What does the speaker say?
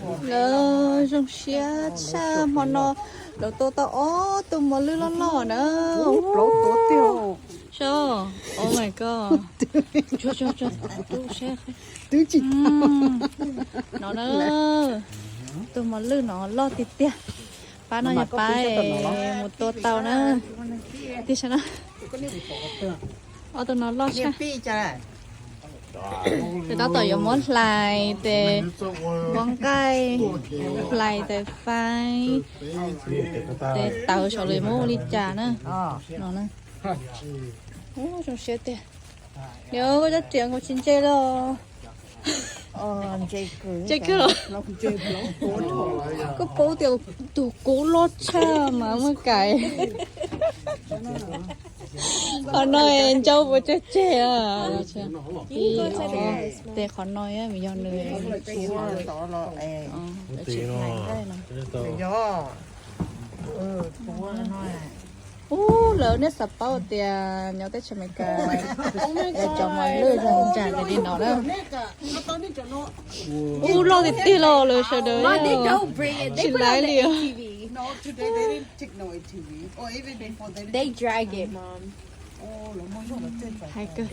Lawv zoo siab tshaj, hmo no lawv tua tau ob tug mos lwj loj loj na. Plaub tuav tiag. Saib, oh my god. Tsuag tsuag tsuag, twb tsis, no na, tus mos lwj no loj tiag tiag. Pab no yog pab mus tua tau na. Tiag saib na. Ob tug no loj tshaj. Ces tab tom yuav muab hlais tes, muab nqaij, hlais tes faib, tes tawv saum lawv muab ua li cas na. No na. Ub, zoo siab tiag. Niam, koj cov riam nkaus tsis ntse los? Ntse kawg los? Koj paub tias tus kub loj tshaj mas muaj kais. Qhov no ntsaub puas tsawg tseg. Tes qhov no yog nws, ub, lawv nej xav paub tias nyob teb chaws Amelikas, cov mos lwj zoo ntsag li no na. Ub, loj tiag tiag los lawv sawv daws tsis laib li. Hais kawg.